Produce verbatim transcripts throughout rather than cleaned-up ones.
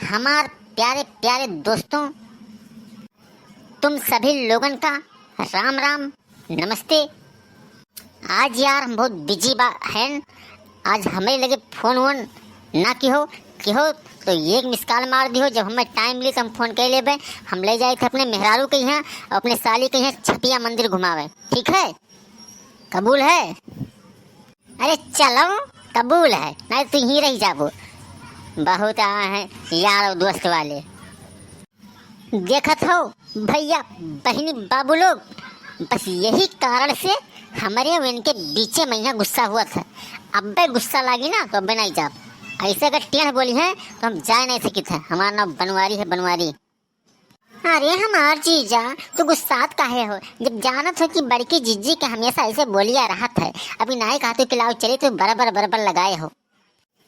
हमार प्यारे प्यारे दोस्तों, तुम सभी लोगन का राम राम, नमस्ते। आज यार हम बहुत बिजी बा हैं, आज हमरे लगे फोन वोन ना किहो, किहो तो एक मिस कॉल मार दिहो, जब हमें टाइम मिली तो हम फोन कर लेबे। हम ले जाए थे अपने मेहरारू के यहाँ और अपने साली के यहाँ छपिया मंदिर घुमावे, ठीक है? कबूल है? अरे चलो, कबूल है, नहीं तो यहीं रह जाबो। बहुत आए हैं यार और दोस्त वाले। देखत हो भैया, बहिनी, बाबू लोग, बस यही कारण से हमरे और इनके बीचे में यहाँ गुस्सा हुआ था। अब्बे गुस्सा लागी ना तो अब्बे नहीं जाब। ऐसे अगर टेढ़ बोली है तो हम जाए नहीं सकित है। हमार नाम बनवारी है, बनवारी। अरे हमार जीजा, तू गुस्सात काहे हो, जब जानत हो कि बड़की जीजी के हमेशा ऐसे बोलिया रहत है। अभी नाई कहा तू कि लाओ चली, तू बराबर बराबर लगाए हो।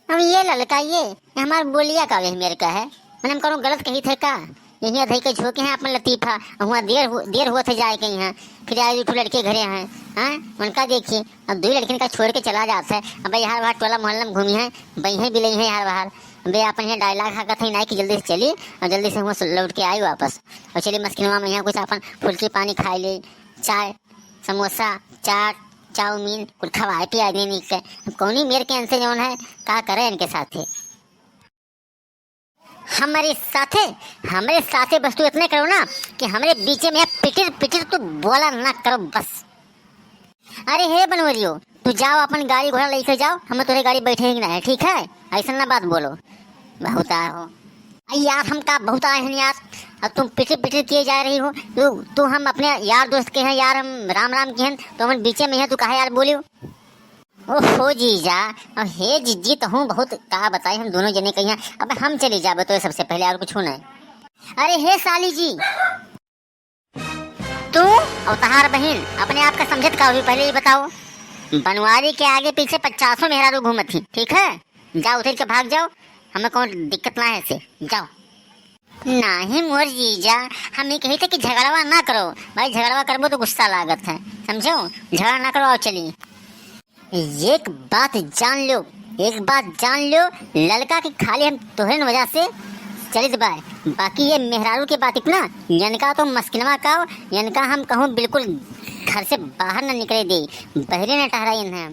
अब ये ललका, ये हमार बोलिया का वे मेर का है, मैंने हम कौनो गलत कही थे का? यहीं धई के झोंके हैं अपन लतीफा, हुआ देर हो, देर हुआ थे जाए के यहाँ, फिर आज उठो लड़के घरे हैं, हाँ? उनका देखिए, अब दो लड़किन का छोड़ के चला जात है। अब यार वहाँ टोला मोहल्ला में घूमी है, बइहें बिलई हैं यार बाहर। बे, अपन यहाँ डायलॉग हाकत है, नाई कि जल्दी से चली और जल्दी से हुआ से लौट के आई वापस। और चली मस्किनवा में यहाँ कुछ अपन फुल्की पानी खाए ले, चाय, समोसा, चाट, चाउमीन, कुल खवाए पियाए दे नीक के। अब कौनी मेर के इनसे जौन है, का करे इनके साथे? हमरे साथे, हमरे साथे बस तू इतने करो ना कि हमरे बीचे में पिटिर पिटिर तू बोला ना करो बस। अरे हे बनवरियो, तू जाओ अपन गाड़ी घोड़ा लेके जाओ, हमें तोरे गाड़ी बैठे ही ना है, ठीक है? ऐसा ना बात बोलो, बहुत आए हो। अरे यार, हम का बहुत आए हैं यार, अब तुम पिटिर पिटिर किए जा रही हो। तू, तू हम अपने यार दोस्त के हैं यार, हम राम राम के हैं, तो हम बीचे में हैं, तू काहे यार बोलियो? ओहो जीजा, अब हे जीजी, तो हूँ बहुत का बताई, हम दोनों जने कहीं। अब हम चली जाबे तो सबसे पहले, और कुछ नहीं। अरे हे साली जी, तू और तहार बहिन अपने आप का समझत का हो, पहले ये बताओ। बनवारी के आगे पीछे पचासों मेहरारू घूमत ही, ठीक है? जाओ उतर के भाग जाओ, हमें कौन दिक्कत ना है से, जाओ। नहीं मोर जीजा, हम ये कही थे कि झगड़वा ना करो भाई, झगड़वा करबो तो गुस्सा लागत है, समझो? झगड़ा ना करो, आओ चली। एक बात जान लो, एक बात जान लो, ललका कि खाली हम तोहरे वजह से चलित बाय, बाकी ये मेहरारू के बात इतना, इनका तो मस्किनवा का, इनका हम कहूँ बिल्कुल घर से बाहर न निकले दे, बहरे न टहराइन है।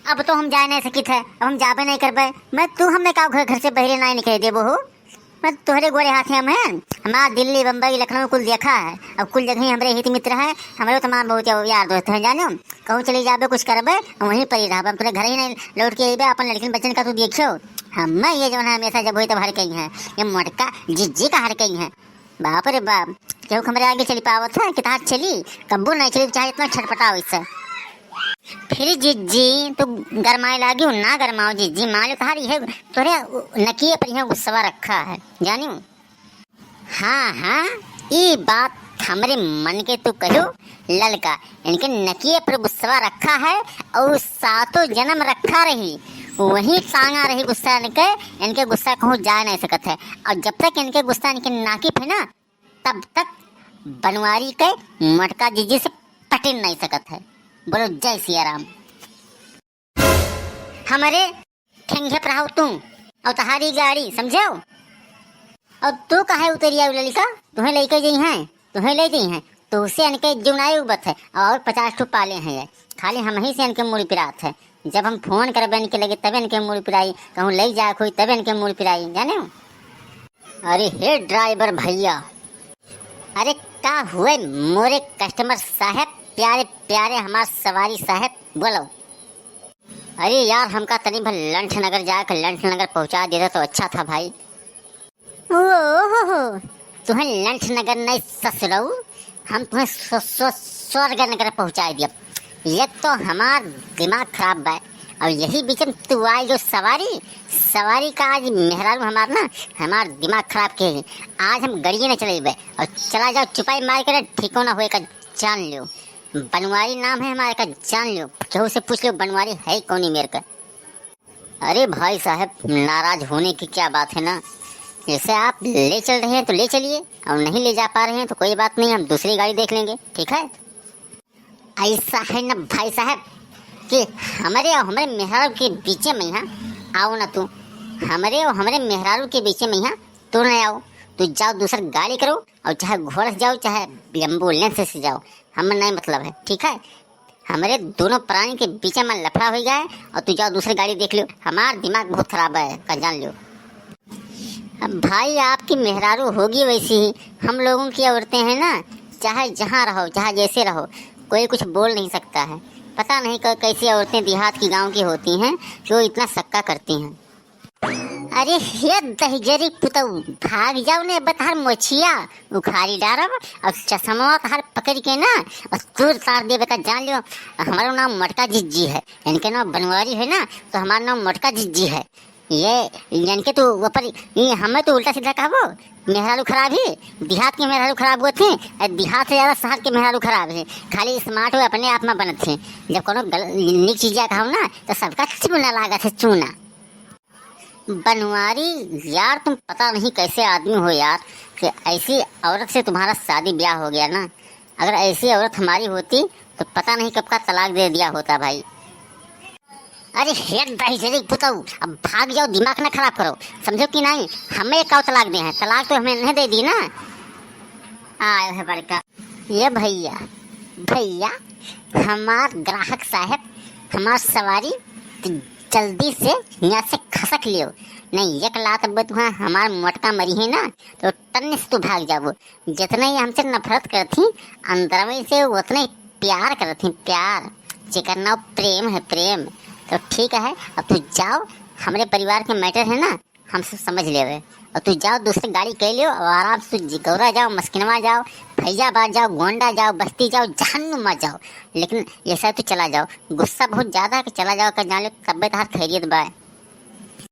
अब तो हम जाए नहीं सकित है, अब हम जाबे नहीं करबे। मैं, तू हमें का घर, घर से बहरे नहीं निकले देबो हो? मैं तोहरे गोरे हाथे हम हैं। हमार दिल्ली, बम्बई, लखनऊ कुल देखा है। अब कुल जगह ही हमरे हित मित्र हैं, हमरे तमाम बहुत यार दोस्त हैं, जानो। कहूँ चली जाबे, कुछ करबे, वहीं पर ही रहबे। हम तोरे घर ही नहीं लौट के अइबे, अपन लड़किन बच्चन का तू देखियो। हम ये जौन है हमेशा जब होई तब हरकई हैं। ये मोटका जिज्जी का हरकई हैं। बाप रे बाप, केहू के हमरे आगे चली पावत है? कितना चली? कब्बो नहीं चली, चाहे इतना छटपटाओ इससे। फिर जिज्जी, तू गरमाए लागी हो, ना गरमाओ जिज्जी, मान लो तहार इहे तोरे नकिए पर यहाँ गुस्सवा रखा है, जानियो। हाँ, हाँ, ई बात हमरे मन के तू कहो, ललका, इनके नकिए पर गुस्सवा रखा है और सातों जन्म रखा रही, वहीं टांगा रही गुस्सा इनके, इनके गुस्सा कहूँ जा नहीं सकत है। और जब तक इनके गुस्सा इनके नाकिप है ना, तब तक बनवारी के मोटका जिज्जी से पटिन नहीं सकत है। बोलो जय सिया राम। हमरे ठेंगे पर रहो तू और तहारी गाड़ी, समझो? और तू काहे उतरी आओ ललिका? तुम्हें लेके गई हैं, तुम्हें ले गई हैं, तो उसे इनके जुनाई उबत है और पचास ठो पाले हैं ये। खाली हम ही से इनके मूड़ी पिरात है। जब हम फोन करबे इनके लगे तब इनके मूड़ी पिराई, कहूँ ले जाए कोई तब इनके मूड़ी पिराई, जाने हो? अरे हे ड्राइवर भैया, अरे का हुए मोरे कस्टमर साहब, प्यारे प्यारे हमार सवारी साहब, बोलो। अरे यार, हमका तनी भर लंठ नगर जाके लंठ नगर पहुँचा देता तो अच्छा था भाई। ओहो, तुम्हें लंठ नगर नहीं ससुरऊ, हम तुम्हें स्व-, स्व-, स्वर्ग नगर पहुँचा दिया। ये तो हमार दिमाग खराब बा। और यही बीच में तू आई जो सवारी, सवारी का आज मेहरारू हमार ना, हमार दिमाग खराब के है। आज हम गड़िए न चलेबे और चला जाओ चुपाई मार के, ठीक ना होए का जान लियो। बनवारी नाम है हमारे का जान लियो, केहू से पूछ लियो बनवारी है कौनी मेर का। अरे भाई साहब, नाराज होने की क्या बात है ना, जैसे आप ले चल रहे हैं तो ले चलिए, और नहीं ले जा पा रहे हैं तो कोई बात नहीं, हम दूसरी गाड़ी देख लेंगे, ठीक है? ऐसा है ना भाई साहब कि हमारे और हमारे मेहरारू के बीचे में यहाँ आओ ना तू। हमरे और हमरे मेहरारू के बीचे में यहाँ तू न आओ। तू जाओ दूसर गाड़ी करो और चाहे घोड़ा से जाओ चाहे एम्बुलेंस से जाओ, हम नहीं मतलब है, ठीक है? हमरे दोनों प्राणी के बीचे में लफड़ा हो गया है और तू जाओ दूसरी गाड़ी देख लियो। हमार दिमाग बहुत खराब है, का जान लियो। अब भाई, आपकी मेहरारू होगी वैसी ही, हम लोगों की औरतें हैं ना, चाहे जहाँ रहो, चाहे जैसे रहो, कोई कुछ बोल नहीं सकता है। पता नहीं क-, कैसी औरतें देहात की, गांव की होती हैं जो इतना सक्का करती हैं। अरे हे दहिजरी पुतऊ, भाग जाओ ने, बतहर मोछिया उखाड़ी डारब और चश्मा तहर पकड़ के ना और तूर तार देबे का जान लियो। हमारो नाम मोटका जिज्जी है, इनके नाम बनवारी है ना, तो हमारा नाम मोटका जिज्जी है। ये इनके तो ऊपर, ये हमें तो उल्टा सीधा कहबो, मेहरारू खराब ही, देहात के मेहरारू खराब होत हैं, और देहात से ज्यादा शहर के मेहरारू खराब हैं। खाली स्मार्ट हो, अपने आप में बनत हैं। जब कोनो गल-, नीक चीज कहब ना, तो सबका चूना लागत है, चूना। बनवारी यार, तुम पता नहीं कैसे आदमी हो यार, कि ऐसी औरत से तुम्हारा शादी ब्याह हो गया ना। अगर ऐसी औरत हमारी होती तो पता नहीं कब का तलाक दे दिया होता भाई। अरे हे दहिजरी पुतऊ, अब भाग जाओ, दिमाग ना खराब करो, समझो कि नहीं? हमें का तलाक दे हैं, तलाक तो हमें नहीं दे दी ना। आयो है बड़का। ये भैया, भैया, हमार ग्राहक साहब, हमार सवारी, तो जल्दी से यहाँ से खसक लियो, नहीं एक लात बे तुहाँ हमार मोटका मरी है ना, तो टन से तू भाग जाबो। जितना ये हमसे नफरत करत थी, अंदर में से उतने प्यार करत थी, प्यार, जेकर नाम प्रेम है, प्रेम। तो ठीक है, अब तू जाओ, हमरे परिवार के मैटर है ना, हम सब समझ लेवे। और तू जाओ, दूसरी गाड़ी कह लियो और आराम से तू जिगौरा जाओ, मस्किनवा जाओ, फैजाबाद जाओ, गोंडा जाओ, बस्ती जाओ, जहन्नुमा जाओ, लेकिन ये सब तू चला जाओ। गुस्सा बहुत ज्यादा है कि चला जाओ, का जान लो तब्बे तहार खैरियत बा।